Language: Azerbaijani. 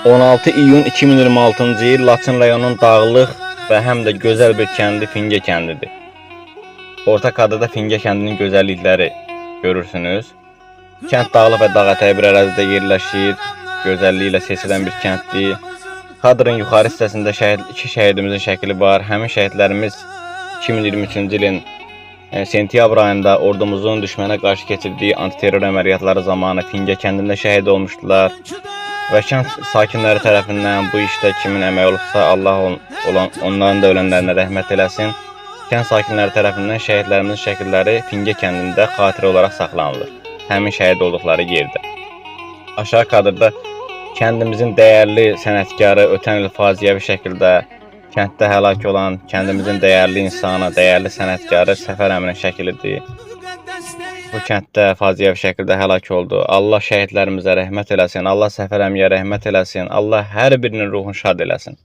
16 iyun 2026-cı il Laçın rayonunun dağlıq və həm də gözəl bir kəndi Fingə kəndidir. Orta kadrda Fingə kəndinin gözəllikləri görürsünüz. Kənd dağlıq və dağ ətəyi bir ərazidə yerləşir. Gözəlliyi ilə seçilən bir kənddir. Kadrın yuxarı hissəsində iki şəhidimizin şəkli var. Həmin şəhidlərimiz 2023-cü ilin sentyabr ayında ordumuzun düşmənə qarşı keçirdiyi antiterror əməliyyatları zamanı Fingə kəndində şəhid olmuşdular. Və kənd sakinləri tərəfindən bu işdə kimin əməyi olubsa Allah onların da ölənlərinə rəhmət eləsin. Kənd sakinləri tərəfindən şəhidlərimizin şəkilləri Fingə kəndində xatirə olaraq saxlanılır. Həmin şəhid olduqları yerdə. Aşağı kadrda kəndimizin dəyərli sənətkarı ötən il faciəvi şəkildə kənddə həlak olan kəndimizin dəyərli insanı, dəyərli sənətkarı Səfər əminin şəklidir. Bu kənddə faciəvi şəkildə həlak oldu. Allah şəhidlərimizə rəhmət eləsin. Allah Səfər əmiyə rəhmət eləsin. Allah hər birinin ruhunu şad eləsin.